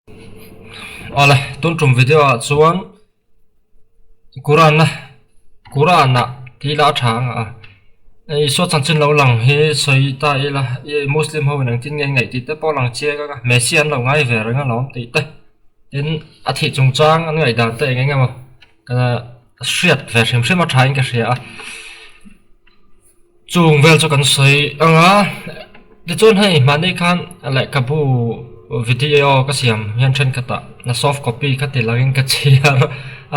Awle tun tum video ah chuan Quran a Quran ah tih lah a tha ang a Isua chanchin lo lang hi sawi ta ila Muslim ho in engtin nge ngaih tih te pawh a lang chiang ang a Messi an lo ngai ve reng alawm tih te tin a thih chungchang an ngaihdan te eng eng emaw hriat ve hrim hrim a tha in ka hria a. Chung vel chu kan sawi ang a, tichuan hei mahni khan lehkhabu video ka siam hian thenkhatah a soft copy kha ti langin ka chhiar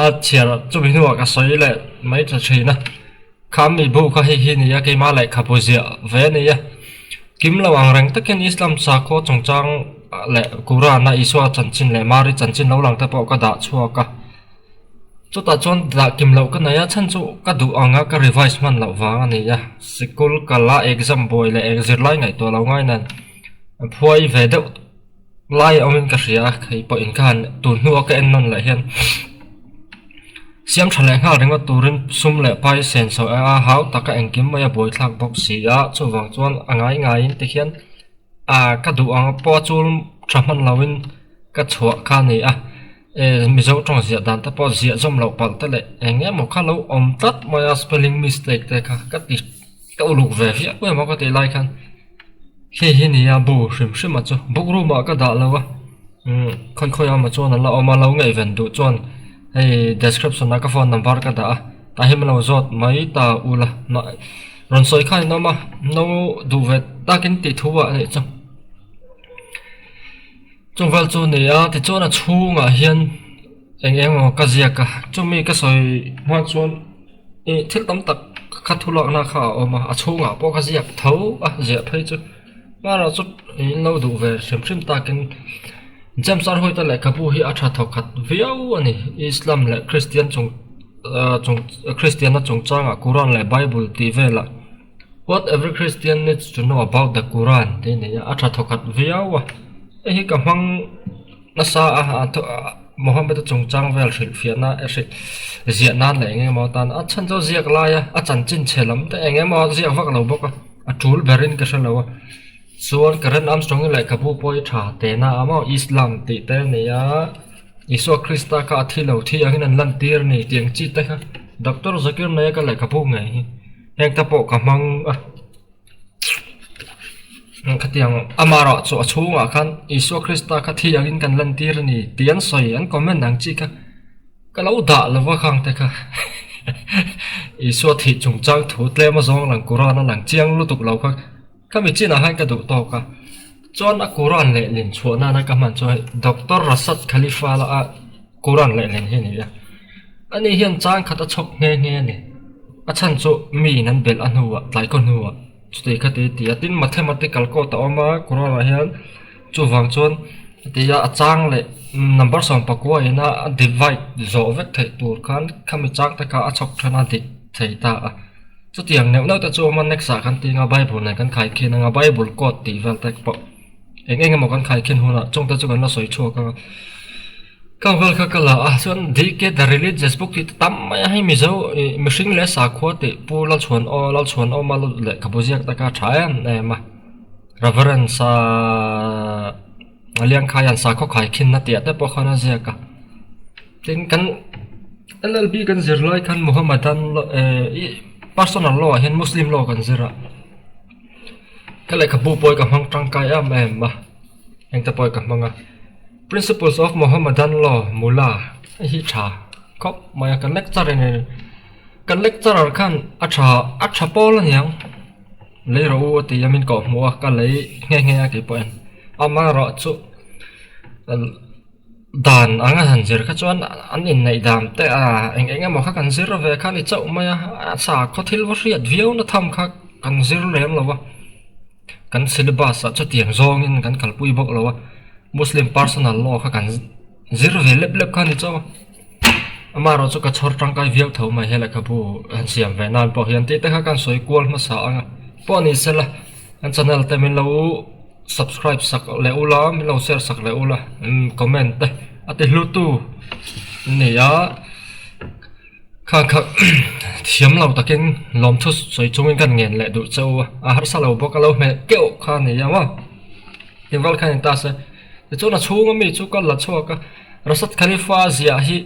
a, chhiar chumi hnuah ka sawi leh mai ta thin a, kha mi bu kha hei hi a ni a keimah lehkhabu ziah ve a ni a, kim lo ang reng takin Islam sakhaw chungchang leh Quran a Isua chanchin leh Mari chanchin lo lang te pawh ka dah chhuak a. Chutah chuan dah kim loh ka nei a, chhan chu ka duh ang a ka revise hman loh vang a ni a, sikul kal a exam buai leh eng zirlai ngaihtuah lo ngai nen phuai ve deuh lai a awmin ka hria a, hei pawh in khan tun hnua ka en nawn leh hian siam tha leh nghal ringawt turin sum leh pai sen chho a hau taka engkim mai a buaithlak bawk si a, chuvang chuan a ngai ngaiin tikhian ah ka duh ang pawh a chul tha hman loin ka chhuah kha a ni a. Mizo tawng ziah dan te pawh ziah zawm loh palh te leh eng emaw kha lo awm tlat mai a spelling mistake te kha ka ti ka uluk ve viau emaw ka tih lai khan hei hi nia bu hrim hrim a chu book room ah ka dah lo a umm khawi khawi ah maw chuan an la awm a lo ngaihven duh chuan hei description ah ka phone number ka dah a tah hi min lo zawt mai ta ula rawn sawi khan in awm a no duh ve takin tih thu ah a nih chu. Chungval chu a ni a tichuan a chhungah hian eng eng emaw ka ziak a chumi ka sawi hma chuan ih thil tam tak kha thu lakna kha a awm a a chhungah pawh ka ziak tho a ziah phei chu hmanah chu in lo duh ve hrim hrim takin James Arhawita lehkhabu hi a tha thawkhat viau a ni Islam leh Christian chung ah chung Christian-a chungchangah Quran leh Bible tih velah. What every Christian needs to know about the Quran tih a ni a, a tha thawkhat viau a, hei hi ka hmang nasa a Mohammed-a chungchang vel hrilhfiahna hrilh ziah nan leh eng emaw atan a chhan chu a ziak lai a, a chanchin chhe lam te eng emaw a ziak vak lo bawk a, a tul berin ka hre lo a, chuan Karen Armstrong-i lehkhabu pawh hi tha tehna a maw Islam tih te a ni a, Isua Krista kha a thi lo thi angin an lantir a ni tih ang chi te kha Doctor Zakir Naik-a lehkhabu ngei hi. Heng te pawh ka hmang a khatiang amarawh chu a chhungah khan Isua Krista kha thi angin kan lantir a ni tih an sawi an comment ang chi kha ka lo dah lo va khang te kha Isua thih chungchang thu tlem a zawng lang Quran a lang chiang lutuk lo kha khami chinah khan ka duh tawk a chuan a Quran lehlin chhuah nana ka hman chuan Doctor Rasad Khalifa la a Quran lehlin hi a ni a. Ani hian chang khat a chhawk nghe nghe a ni. A chhan chu mi in an belh a hnuah, tlai khaw hnuah chuti kha ti ti a. Tin, mathematical code a awm a, Quran ah hian chuvang chuan ti a a chang leh number 19 ina a divide zawh vek theih tur khan khami chang te kha a chhawk then a dik thei ta a. Chutiang neuh neuh te chu a awm a, next ah kan ti anga Bible nen kan khaikhin anga Bible code tih vel te pawh eng eng emaw kan khaikhin hunah chungte chu kan la sawi chhuak anga. Ka vel kha ka la a chuan DK the religious book tih te tam mai a hei mizo ih mihring leh sakhua tih pu Lalchhuan aw Lalchhuan awma lehkhabu ziak te kha a tha em em a Reverend sa Liangkhaian sakhaw khaikhinna tih ah te pawh khan a ziak a tin kan LLB kan zir lai khan Muhammadan eh personal law ah hian Muslim law kan zir a ka lehkhabu pawh hi ka hmang tangkai em em a engte pawh hi ka hmang a. Principles of Mohammedan Law, Mula, hei hi tha khawp mai a, kan lecturer in kan lecturer khan a tha a tha pawl a niang lei rawh u a ti a min kawh hmuh a ka lei nghe nghe a keipawh in amaherawhchu dan ang a han zir kha chuan an inneih dan te a eng eng emaw kha kan zir ve kha a ni chauh mai a a sakhaw thil va hriat viau na tham kha kan zir lem lo va. Kan syllabus ah chutiang zawngin kan kalpui bawk lo a, Muslim personal law kha kan zir ve lep lep kha a ni chauh a, amaherawh chu ka chhawr tangkai viau tho mai he lehkhabu han siam ve nan pawh hian tih te kha kan sawi kual hmasa ang a, pawh ni sela an channel te min lo subscribe sak leh ula min lo share sak leh ula comment te a ti hlu tu an ni a. Kha kha thiam lo takin lawmthu sawi chungin kan ngen leh duh che u a, a harsa lo bawk a lo hmeh keuh kha a ni ang aw. Tin val khan in ta se. Tichuan a chhunga mi chu ka la chhuak a, Rasat Khalifa ziah hi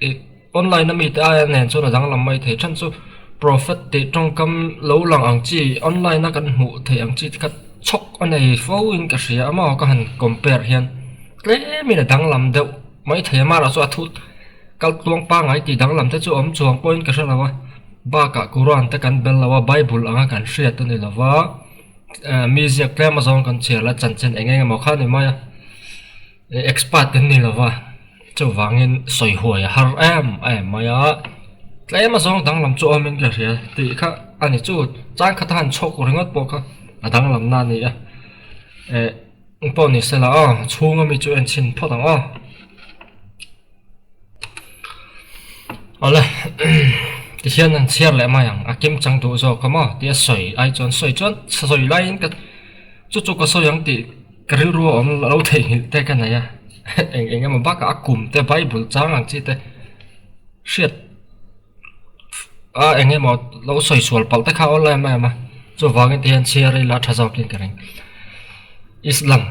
ih online a mite aia nen chuan a danglam mai thei. Then chu Prophet tih tawngkam lo lang ang chi online a kan hmuh theih ang chi te kha chhawk a nei fo in ka hria a maw ka han compare hian tlemin a danglam deuh mai thei a mahla chu a thu kal tluang pangai tih danglam te chu awm chuang pawhin ka hre lo a bakah Quran te kan bel lo a Bible anga kan hriat a ni lo va mi ziak tlem azawng kan chhiar la chanchin eng eng emaw kha a ni mai a expert kan ni lo va chuvangin sawi huai a har em em mai a tlem azawng danglam chu awmin ka hria tih kha a ni chu chang khat a han chhawk ringawt pawh kha a danglam na a ni a eh pawh ni sela aw chhunga mi chu en chhin phawt ang aw. Awle tihian an chhiar leh mai ang a kim chang duh zawk a maw tia sawi ai chuan sawi chuan sawi laiin ka chu chu ka sawi ang tih ka rilru a awm lo theihnghilh te ka nei a eng eng emaw bakah a kum te bible chang ang chi te hriat a eng emaw lo sawi sual palh te kha a awm em em a chuvangin tihian chhiar ila tha zawkin ka ring Islam.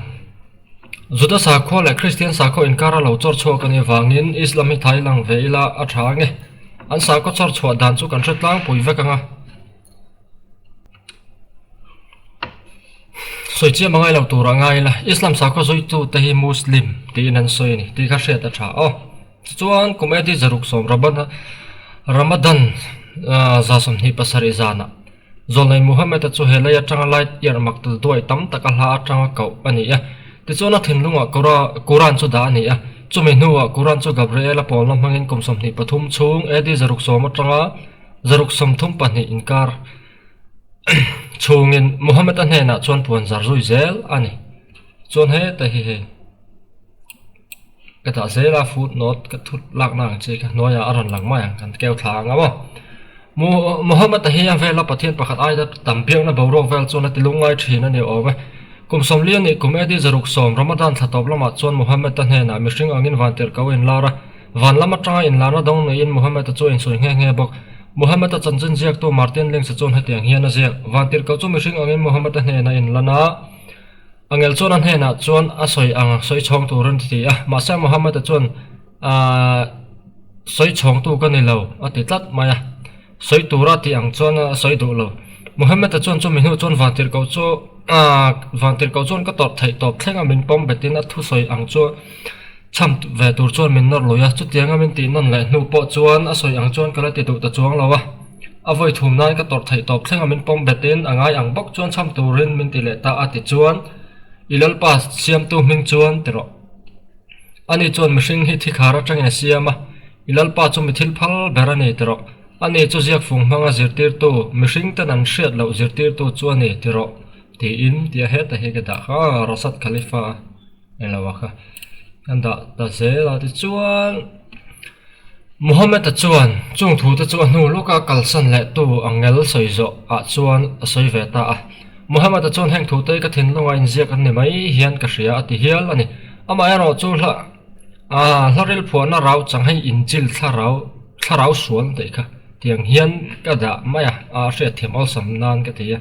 Juda sakhua leh Kristian sakhua inkara lo chawr chhuak a nih vangin Islam hi thai lang ve ila a tha ang e. An sakhaw chawr chhuah dan chu kan hre tlangpui vek ang a. Sawi chiam a ngai lo tur a ngai ila, Islam sakhua zuitute hi Muslim tiin an sawi a ni tih kha hriat a tha aw. Tichuan kum AD 610 Rabana Ramadan 27 zanah Zawlnei Muhammad-a chu he lei atanga light year mak tel duai tam tak a hla atanga koh a ni a. Tichuan a thinlungah Quran chu dah a ni a. Chumi hnuah Quran chu Gabriel-a pawlna hmangin kum 23 chhung AD 610 atanga 632 inkar chhungin Muhammad-a hnenah chuan puan zar zui zel a ni. Chuan heta hi hei. Ka dah zel a foot note ka thut lakna ang chi kha hnuaiah a rawn lang mai ang kan keu thla ang a maw. Muhammad-a hi a vela Pathian pakhat aia tam biakna boruak vel chuan a ti lungngai thin a ni awm e. Kum sawmli a nih kum AD 610 Ramadan thla tawp lamah chuan Muhammad-a hnenah mihring angin vantirhko a inlar a, van lam atanga inlarna dawng neiin Muhammad-a chu a insawi nghe nghe bawk. Muhammad-a chanchin ziaktu Martin Lings-a chuan hetiang hian a ziak, Vantirhko chu mihring angin Muhammad-a hnenah a inlan a, Angel chuan a hnenah chuan a sawi ang sawi chhawng turin a ti a, mahse Muhammad-a chuan Aaa sawi chhawngtu ka ni lo a ti tlat mai a, sawi tura tih ang chuan a sawi duh lo. Muhammad-a chuan chumi hnu chuan vantirhkoh chu aaa vantirhkoh chuan ka tawrh theih tawp thleng a min pawm betin a thusawi ang chu chham ve tur chuan min nawr lui a, chutianga min tih nawn leh hnu pawh chuan a sawi ang chuan ka la ti duh ta chuang lo a. A vawi thum nan ka tawrh theih tawp thleng a min pawm betin a ngai ang bawk chuan chham turin min ti leh ta a ti chuan i Lalpa siamtu hming chuan ti rawh. Ani chuan mihring hi thikhar atangin a siam a, i Lalpa chu mi thil phal ber a ni ti rawh. Ani chu ziakfung hmanga zirtirtu, mihring ten an hriat loh zirtirtu chu a ni ti rawh tiin tia heta hi ka dah kha Rasat Khalifa Eng lo a kha an dah ta zel a tichuan Muhammad-a chuan chung thu te chu a hnu lawka kalsan leh tu angel sawi zawh ah chuan a sawi ve ta a. Muhammad-a chuan heng thu te ka thinlunga inziak an ni mai hian ka hria a ti hial a ni. Amaherawh chu hla ah hla ril phuahna rau chang hei inchil thlarau thlarau sual tih kha tiang hian ka dah mai a a hriatthiam awlsam nan ka ti a.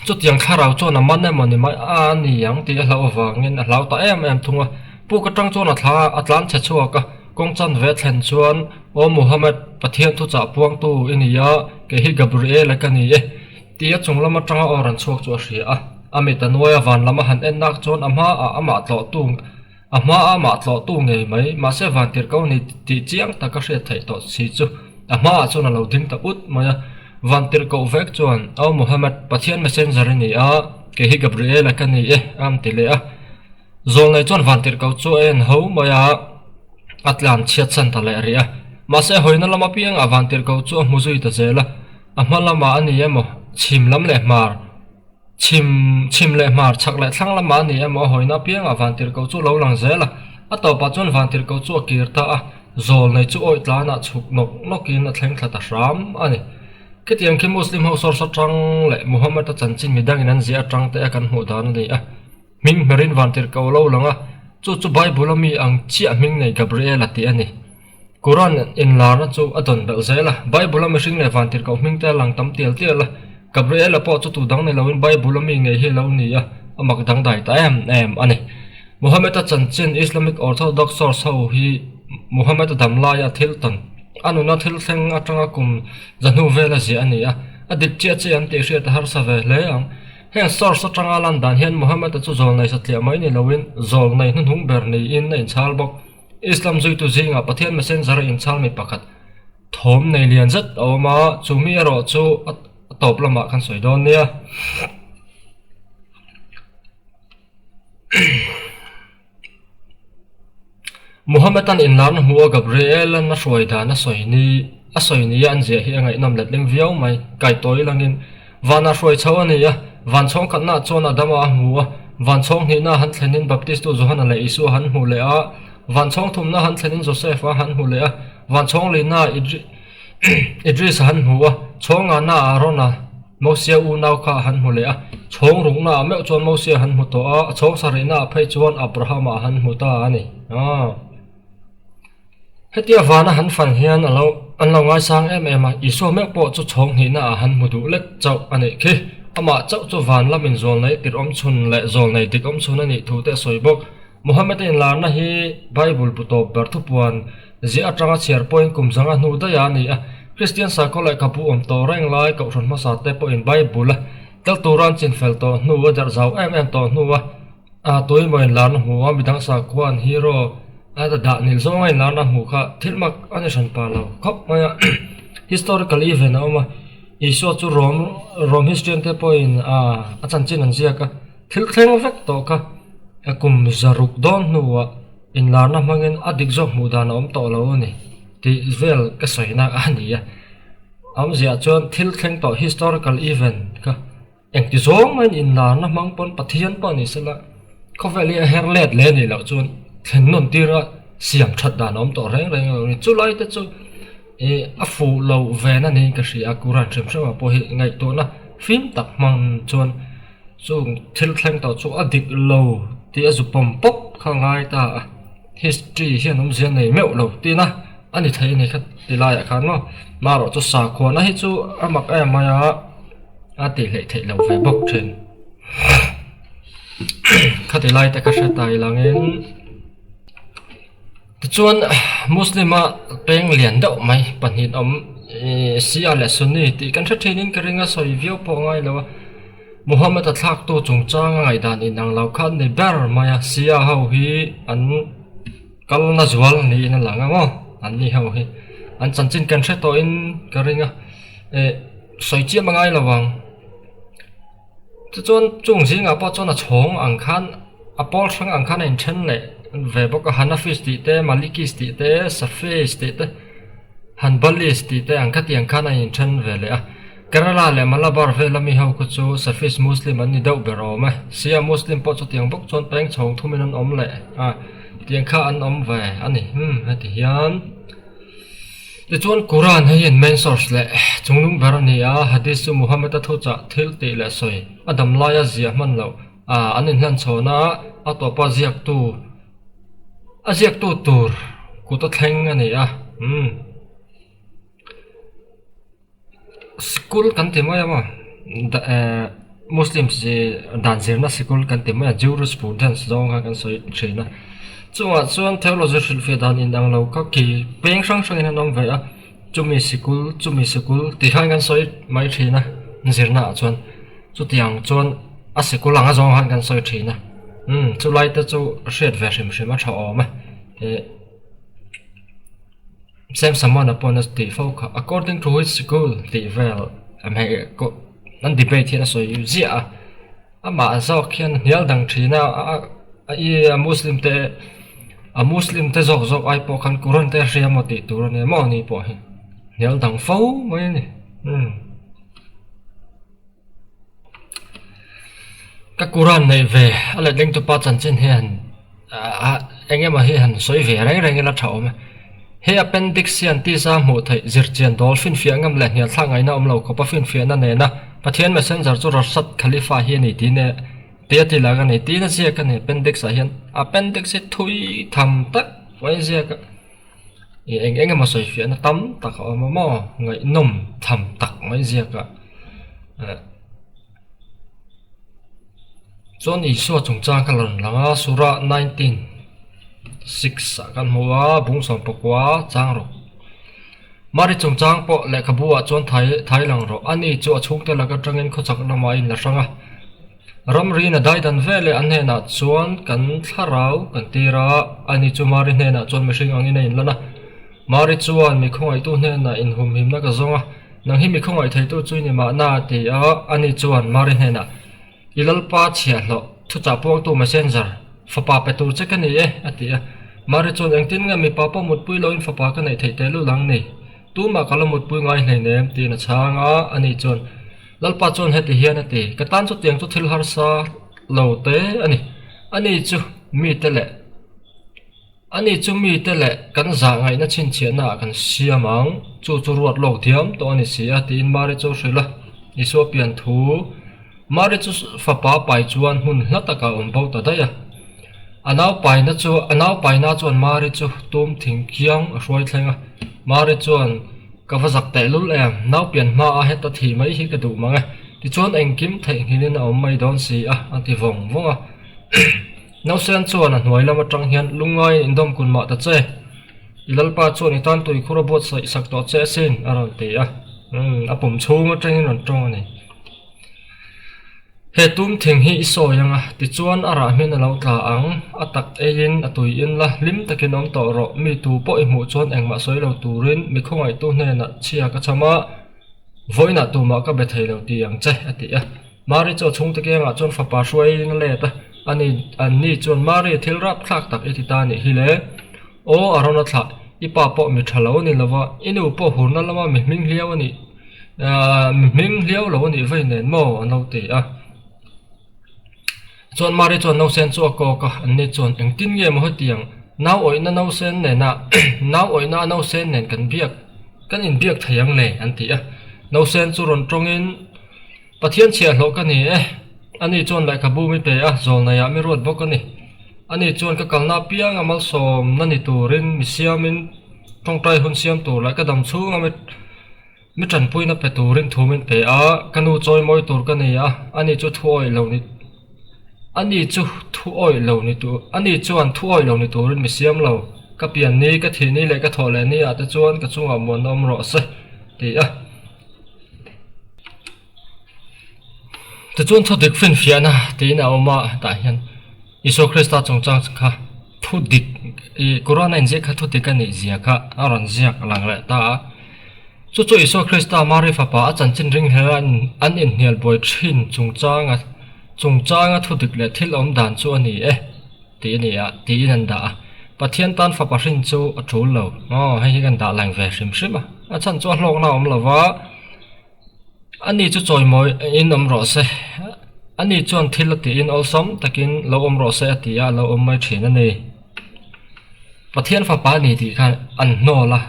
Chutiang thlarau chuan a man emaw ni mai a ni ang tih a hlauh avangin a hlau ta em em thung a. Puk atang chuan a thla a tlan chhe chhuak a, kawng chanve thlen chuan, Aw Muhammad, Pathian thuchah puangtu i ni a, kei hi Gabriel-a ka ni e, tih a chung lam atanga aw rawn chhuak chu a hria a. A mit a nuai a, van lam a han en nak chuan a hmaah amah tlawhtu A hma a mah tlawhtu ngei mai, mahse vantirhko ni tih chiang tak a hriat theih tawh si chu a hmaah chuan a lo ding ta ut mai a. Vantirhkoh vek chuan, Aw Muhammad, Pathian messenger i ni a, kei hi Gabriel-a ka ni e, a ti leh a. Zawlnei chuan vantirhkoh chu a en ho mai a, a tlan chhiat san ta leh rih a. Mahse hawina lam apiangah vantirhkoh chu a hmu zui ta zel a, a hma lamah a ni emaw, chhim lam leh hmar, Chhim, chhim leh hmar, chhak leh thlang lamah a ni emaw a hawina apiangah vantirhkoh chu a lo lang zel a. A tawpah chuan vantirhkoh chu a kir ta a, zawl nei chu awih tlanah chhuk nawk nawkin a thleng thla ta hram a ni. Khitiang khi Muslim ho source atang leh Muhammad-a chanchin midangin an ziah atang te a kan hmuh dan a ni a. Hming hmerin vantirhkoh a lo lang a, chu chu Bible-a mi ang chiah hming nei Gabriel-a tih a ni. Quran inlarna chu a dawn belh zel a, Bible-a mihring leh vantirhkoh hming te a lang tam tial tial a, Gabriel-a pawh chu tu dang ni loin Bible-a mi ngei hi a lo ni a. A mak dangdai ta em em a ni. Muhammad-a chanchin Islamic Orthodox source ho hi Muhammad-a dam laia thil tawn, a nuna thil thleng atanga kum zahnu vela ziah a ni a, a dik chiah chiah an tih hriat a harsa ve hle ang. Heng source atanga lan dan hian Muhammad-a chu zawlnei satliah mai ni loin zawlnei hnuhnung ber niin a inchhal bawk. Islam zuitu zingah Pathian messenger a inchhal mi pakhat thawm nei lian zet a awm a, chu mi erawh chu a tawp lamah kan sawi dawn nia. Muhammad-a'n inlarna hmuh a Gabriel-a'n a hruai dan a sawi ni a sawi nia an ziah hi a ngaihnawm letling viau mai. Kaitawi langin vanah hruai chho a ni a, van chhawng khatnaah chuan Adama a hmu a, van chhawng hnihnaah han thlenin Baptistu Johana leh Isua han hmu leh a, van chhawng thumnaah han thlenin Joseph-a han hmu leh a, van chhawng lihnaah Idris-a han hmu a, chhawng ngahnaah Aaron-a. Mosia unau kha a han hmu leh a, chhawng rukna ah meuh chuan Mosia a han hmu tawh a, a chhawng sarihna ah phei chuan Abrahama a han hmu ta a ni. Aaa. Hetia vana han fan hian a lo an lo ngaisang em em a, Isua meuh pawh chu chhawng hnihna ah han hmu duh lek chauh a nih khi. Amah chauh chu van lamin zawlnei tirh awm chhun leh zawlnei dik awm chhun a nih thu te a sawi bawk. Muhammad-a inlarna hi Bible bu tawp ber thupuan Ziah atanga chhiar pawhin kum zanga hnu daih a ni a, Kristian sakhaw lehkhabu awm tawh reng lai Kohhran hmasa te pawhin Bible a tel tura an chinfel tawh hnu a darh zau em em tawh hnu a, a tuimaw inlarna hmu a midang sakhua an hero a dah nil zawnga inlarna hmuh kha thil mak a ni hran pah lo khawp mai a. Historical event a awm a, Isua chu Rome Rome historian te pawhin a a chanchin an ziak a, thil thleng vek tawh kha kum zaruk dawn hnuah Inlarna hmangin a dik zawk hmuh dan a awm tawh lo a ni tih vel ka sawina a ni a. A awmziah chuan thil thleng tawh historical event kha engti zawng maiin inlarna hmang pawn Pathian pawh ni sela khawvel hi a her let leh a nih loh chuan thlen nawn tira siam that dan a awm tawh reng reng lo a ni. Chulai te chu ih a fuh loh ven a niin ka hria a, Quran hrim hremah pawh hi ngaihtuahna fim tak hmang chuan Chung thil thleng tawh chu a dik lo tih a zu pawm pawp kha a ngai ta a, history hian awmzia nei meuh lo tihna a ni thei a ni kha ti laiah khan maw marawh chu sakhuana hi chu a mak em mai a, a tih hleih theih loh ve bawk thin khati lai te kha hre ta ilangin tichuan Muslim a peng lian deuh mai pahnih awm ihh Shia leh Sunni tih kan hre thinin ka ring a sawi viau pawh a ngai lo a. Muhammad-a thlaktu chungchang a ngaihdan inang lo kha an ni ber mai a, Shia ho hi an kalna zual niin a lang ang aw, an ni ho hi an chanchin kan hre tawhin ka ring a, eh sawi chiam a ngai lo ang. Tichuan chung zingah pawh chuan a chhawng ang khan a pawl hrang ang khan a inthen leh ve bawk a, Hanafis tih te, Malikis tih te, Safis tih te, Hanbalis tih te ang khatiang khan a inthen ve leh a. Kerala leh Malabar vela mi ho khu chu Safis Muslim an ni deuh ber awm e. Shia Muslim pawh chutiang bawk chuan peng chhawng thumin an awm leh a, tiang kha an awm ve a ni. Umm heti hian tichuan Quran hei hian main source leh chungnung ber a ni a, Hadith chu Muhammad-a thuchah thil tih leh sawi a dam laia ziah hman loh a an inhlan chhawn a, a tawpa ziaktu a ziaktu tur kut a thleng a ni a. Umm. Sikul kan ti mai a maw eh muslim chi dan zirna sikul kan ti mai a jurisprudence zawng kha kan sawi thin a chungah chuan theology hrilhfiah dan inang lo kha ki peng hrang hrangin an awm ve a chumi sikul chumi sikul tih khan kan sawi mai thin a zirna ah chuan chutiang chuan a sikul anga zawng khan kan sawi thin a umm chulai te chu hriat ve hrim hrim a tha awm e eh. Sam Samana pawn a tih fo kha according to which school tih vel an debate hian a sawi ziah a amah zawk hian a hnial dang thin a a i a muslim te a muslim te zawk zawk ai pawh khan Quran te a hria maw tih tur a nia maw ni pawh hi hnial dang fo mai a ni umm. Ka Quran neih ve a letling tupa chanchin hi han eng emaw hi han sawi ve reng reng ila tha awm e. He appendix hian tisa hmuh theih zirchian dawl finfiah ngam leh hnial thlak ngaihna awm lo khawpa finfiahna nena Pathian messenger chu Rashad Khalifa hi a ni tih e tia ti lak a ni tiin a ziak a ni appendix ah hian appendix hi thui tham tak mai a ziak a. Ih eng eng emaw sawi fiahna tam tak a awm a maw ngaihnawm tham tak mai ziak a eh. Chuan Isua chungchang kha rawn lang a, Surah 19 6 ah kan hmu a, bung 19 chang rawk. Mari chungchang pawh lehkhabu ah chuan thai thai lang rawh. Ani chu a chhungte lak atangin khawchhak lamah a inla hrang a. Ramriin a daidan veleh an hnenah chuan kan thlarau kan tir a, ani chu Mari hnenah chuan mihring angin a inlan a. Mari chuan mi khawngaihtu hnenah inhumhimna ka zawng a, nang hi mi khawngaih theitu chu i ni mahna a ti a, ani chuan Mari hnenah, I Lalpa chhiahhlawh, thuchah puangtu messenger, fapa pe tur che ka ni e, a ti a. Mari chuan engtin nge mipa pawh mutpui loin fapa ka neih theih tehlul ang ni? Tumah ka la mutpui ngai hleinem, tiin a chhang a, ani chuan, Lalpa chuan heti hian a ti, Ka tan chutiang chu thil harsa lo te a ni. Ani chu mite leh Ani chu mite leh kan zah ngaihna chhinchhiahna ah kan siam ang, chu chu ruat lawk diam tawh a ni si a, tiin Mari chu a hrilh a. Isua pian thu, Mari chu fapa pai chuan hmun hla takah a awm bo ta daih a. A naupaina chu a naupaina chuan Mari chu tum thing kiang a hruai thleng a. Mari chuan, Ka va zak tehlul em, nau pian hmaa heta thih mai hi ka duh mang e. Tichuan engkim theihnghilhin a awm mai dawn si a, a ti vawng vawng a. Nausen chuan a hnuai lam atang hian lungngaiin indawm kun mah ta che. I Lalpa chuan i tan tuikhur a buatsaih sak tawh che asin, a rawn ti a. Umm, a pum chhung atangin rawn tawng a ni. He tum thing hi i sawi ang a, tichuan a rah hmin a lo tla ang, a tak eiin a tui in la, hlim takin awm tawh rawh, mi tu pawh i hmuh chuan engmah sawi lo turin mi khawngaihtu hnenah chhia ka cham a, vawiinah tumah ka be thei lo ti ang che, a ti a. Mari chu a chhungte kengah chuan fapa hruaiin a let a, ani anni chuan Mari thil rapthlak tak i ti ta anih hi le, aw a rawn a thlah, i pa pawh mi tha lo a ni lova, i nu pawh hurna lama mi hming hliau a nih. Ahh mi hming hliau lo a nih vei nen maw an lo ti a. Chuan Mari chuan nausen chu a kawk a, anni chuan engtin nge maw hetiang nau awihna nausen nena nau awihna a nausen nen kan biak kan inbiak thei ang le an ti a. Nausen chu rawn tawngin Pathian chhiahhlawh ka ni e, ani chuan lehkhabu mi pe a, zawlnaiah mi ruat bawk a ni. Ani chuan ka kalna apianga malsawmna ni turin mi siamin tawngtai hun siam tur leh ka dam chhunga mi Mi tanpuina pe turin thu min pe a, ka nu chawi mawi tur ka nei a, ani chu thu awih lo ni ani chu thu awih lo ni tur ani chuan thu awih lo ni turin mi siam lo, ka pian ni, ka thih ni leh ka thawh leh ni ah te chuan ka chungah muanna awm rawh se, ti a. Tichuan thu dik finfiahna tiin a awm a, hetah hian Isua Krista chungchang kha thu dik ih Quran a inziak kha thu dik a nih zia kha a rawn ziak lang leh ta a. Chu chu Isua Krista Mari fapa a chanchin ringhlel a an inhnial buai thin chungchanga chungchanga thu dik leh thil awm dan chu a ni e tih a ni a tiin an dah a. Pathian tan fapa hrin chu a tul lo. Aw hei hi kan dah lang ve hrim hrim a. A chhan chu a hlawkna a awm lo va. Ani chu chawimawi in awm rawh se, ani chuan thil a tiin awlsam takin lo awm rawh se a ti a, a lo awm mai thin a ni. Pathian fapa a ni tih khan an hnawl a,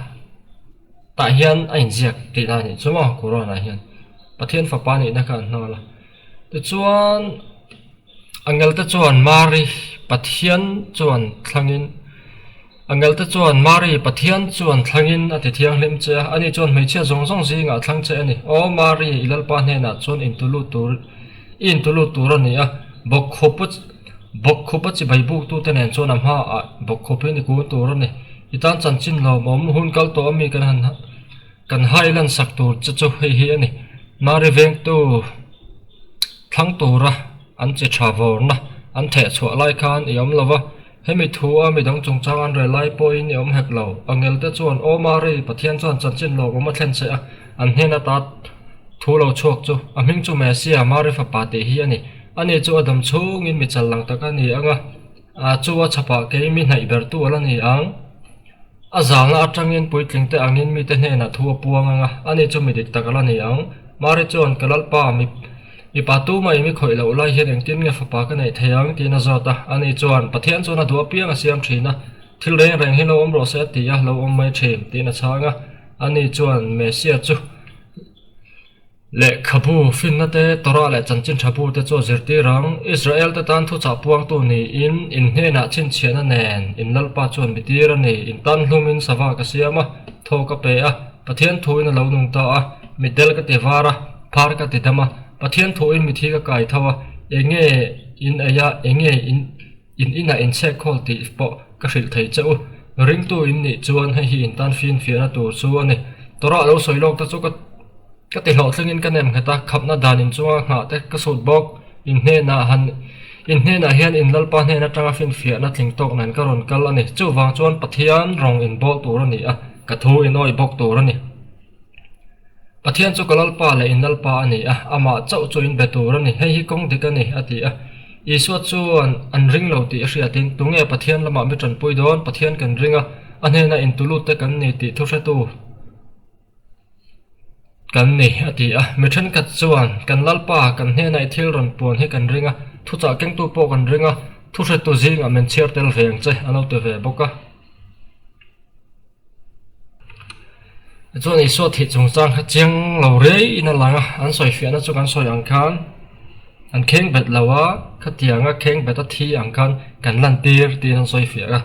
tah hian a inziak tihna a nih chu maw Quran ah hian Pathian fapa nihna kha an hnawl a. Tichuan Angel te chuan Mari Pathian chuan thlangin Angel te chuan Mari Pathian chuan thlangin a ti thianghlim che a, ani chuan hmeichhia zawng zawng zingah a thlang che a ni. Aw Mari, i Lalpa hnenah chuan intu lut tur i intu lut tur a ni a, bawkkhup bawkkhup a chibai buktute nen chuan a hmaah bawkkhupin i kun tur a ni. I tan chanchin lawmawm hun kal tawh ami kan han kan hai lan sak tur che chu hei hi a ni. Mari vengtu thlang tura an chi tha vawrna an theh chhuah lai khan i awm lo va. Hemi thu a midang chungchang an rel lai pawhin i awm hek lo. Angelte chuan, Aw Mari, Pathian chuan chanchin lawmawm a thlen che a, an hnen ata thu lo chhuak chu, a hming chu Mesia, Mari fapa tih hi a ni. Ani chu a dam chhungin mi chal lang tak a ni ang a, chu a chhapah kei mi hnaih bertu a la ni ang. A zalna atangin puitlingte angin mite hnenah thu a puang ang a, ani chu mi dik tak a la ni ang. Mari chuan, Ka Lalpa, mi mipa tumah i mi khawih loh lai hian engtin nge fapa ka neih thei ang? tiin a zawt a. Ani chuan, Pathian chuan a duh apiang a siam thin a, thil reng reng hi lo awm rawh se a ti a, lo awm mai thin, tiin a chhang a. Ani chuan, Mesia chu. Lehkhabu, finna te, Torah leh chanchin tha bu te chu a zirtir ang. Israel te tan thuchah puangtu niin, in hnenah chhinchhiahna nen in Lalpa chuan mi tir a ni. In tan hlumin sava ka siam a, thaw ka pe a, Pathian thuin a lo nung ta a, mitdel ka ti var a, phar ka ti dam a, Pathian thuin mithi ka kai tho a, eng nge? in ei a, eng nge in in inah in chhek khawl tih pawh ka hrilh thei che u. Ringtu in nih chuan hei hi in tan finfiahna tur chu a ni. Torah lo sawi lawk te chu ka ka ti hlawhtlingin ka nem nghet a, khapna dan in chunga nghah te ka sut bawk. In hnenah han in hnenah hian in Lalpa hnen atanga finfiahna tling tawk nen ka rawn kal a ni. Chuvang chuan Pathian rawng in bawl tur a ni a, ka thu in awih bawk tur a ni. Pathian chu ka Lalpa leh in Lalpa a ni a, amah chauh chu in be tur a ni, hei hi kawng dik a ni, a ti a. Isua chuan an ring lo tih a hriatin, Tunge Pathian lamah mi tanpui dawn? Pathian kan ring a, a hnena intulut te kan ni tih thuhretu kan ni, a ti a. Mi thenkhat chuan, Kan Lalpa, kan hnena i thil rawn puan hi kan ring a, thuchah kengtu pawh kan ring a, thuhretu zingah min chhiar tel ve ang che, a lo ti ve bawk a. Tichuan Isua thih chungchang kha chiang lo rei in a lang a, an sawifiahna chu kan sawi ang khan an kheng bet lo a, khatianga kheng bet a thi ang khan kan lantir tiin an sawifiah a.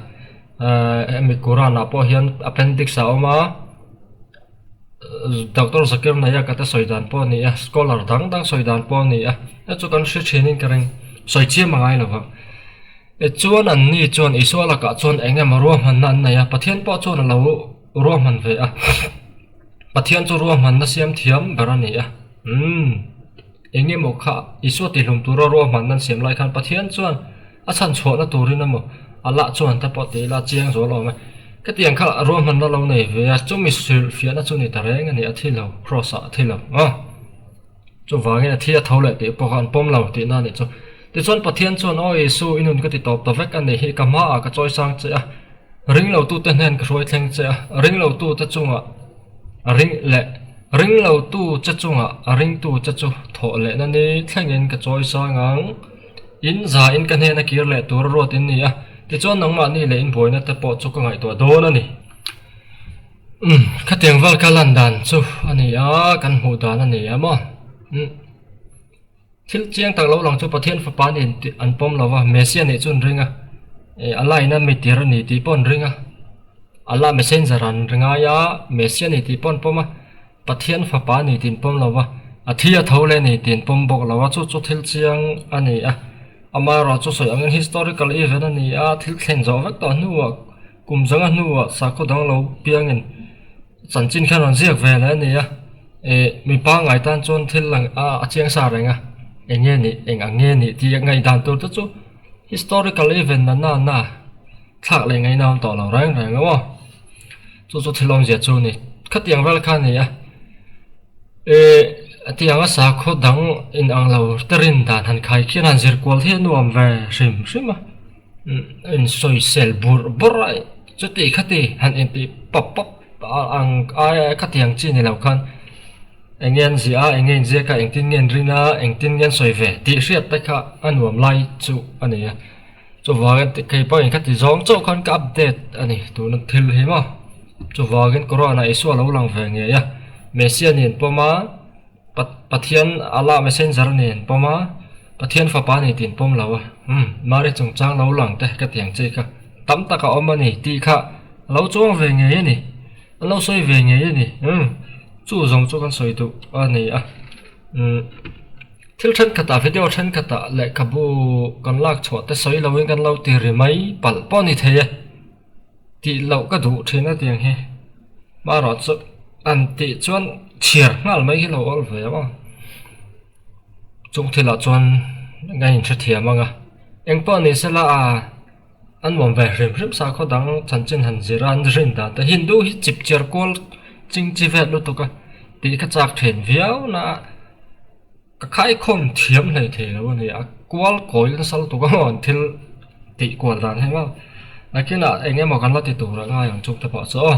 Ehh hemi Quran ah pawh hian appendix a awm a, Doctor Zakir Naik a te sawi dan pawh a ni a, scholar dang dang sawi dan pawh a ni a, hei chu kan hre thin in ka ring, sawi chiam a ngai lo vang. Tichuan anni chuan Isua lakah chuan eng emaw ruahmanna an nei a, Pathian pawh chuan a lo ruahman ve a. Pathian chu ruahmanna siam thiam ber a ni a. Umm, eng emaw kha Isua tihlum tura ruahmanna an siam lai khan Pathian chuan a chhan chhuahna turin emaw Allah chuan te pawh ti ila chiang zual awm e. Khatiang kha ruahmanna lo nei ve a, chumi hrilhfiahna chu ni ta reng a ni, a thi lo, Cross-ah a thi lo. Aw. Chuvangin a thi a tho leh tih pawh kha an pawm lo tihna a nih chu. Tichuan Pathian chuan, Aw Isu, i nun ka ti tawp ta vek a nih hi, ka hmaah ka chawi sang che a, ringlotute hnen ka hruai thleng che a, ringlotute chungah a ring leh ringlotu che chungah a ringtu che chu thawh lehna ni thlengin ka chawi sang ang. In za in ka hnena kir leh tur a ruat in ni a, tichuan nangmahni leh in buaina te pawh chu ka ngaihtuah dawn a ni. Umm, khatiang vel ka lan dan chu a ni a, kan hmuh dan a ni a maw? Umm, thil chiang tak lo lang chu Pathian fapa nen tih an pawm lo va, Messiah nih chu an ring a, eh Allah ina mi tir a ni tih pawh an ring a, Allah messenger an ri ngai a, Messiah ni tih pawh an pawm a, Pathian fapa ni tih an pawm lo va, a thi a tho leh ni tih an pawm bawk lo a, chu chu thil chiang a ni a, amaherawhchu chu sawi angin historical event a ni a, thil thlen zawh vek tawh hnuah Kum zanga hnuah sakhaw dang lo piangin chanchin khan rawn ziak ve leh a ni a, eh mi pangngai tan chuan thil lang a a chiang sa reng a, eng nge nih eng ang nge nih tih ngaihdan tur te chu historical event na na na thlak leh ngaihna awm tawh lo reng reng aw, chu chu thil awmzia chu a ni, khatiang vel kha a ni a, eh tianga sakhaw dang inang lo te rin dan han khai khian han zir kual hi a nuam ve hrim hrim a. Insawisel burh burh a, chuti khati han intih pawp pawp ang aia khatiang chi ni lo khan eng nge an ziah a, eng nge inziak a, engtin nge an rin a, engtin nge an sawi ve tih hriat te kha a nuam lai chu a ni a. Chuvangin kei pawhin khati zawng chauh khan ka update a ni tuna thil hi maw. Chuvangin Quran ah Isua lo lang ve ngei a, Messiah nen pawm a. Pathian Allah messenger a nen pawm a, Pathian fapa a ni tih an pawm lo a, umm Mari chungchang lo lang te ka ti ang che kha tam tak a awm a ni tih kha a lo chuang ve ngei a ni, an lo sawi ve ngei a ni, umm chu zawng chu kan sawi duh a ni a, umm thil thenkhatah video thenkhatah lehkhabu kan lak chhuah te sawi loin kan lo ti ri mai palh pawh a ni thei e. Tih loh ka duh thin a tiang hi. Hmarawh chu an tih chuan chhiar nghal mai hi lo awl ve ang. Chung thilah chuan ka inhrethiam ang a. Engpawh ni sela a an nuam ve hrim hrim sakhaw dang chanchin han zir a an rin dan te Hindu hi chip chiar kual ching chi vel lutuk a tih kha chak thin viau na a. Ka khaikhawm thiam hlei thei lo a ni a, kual kawi nasa lutuk a maw an thil tih kual dan hi maw. Nakinah eng emaw kan la ti tur a ngai ang chuk te pawh chu aw.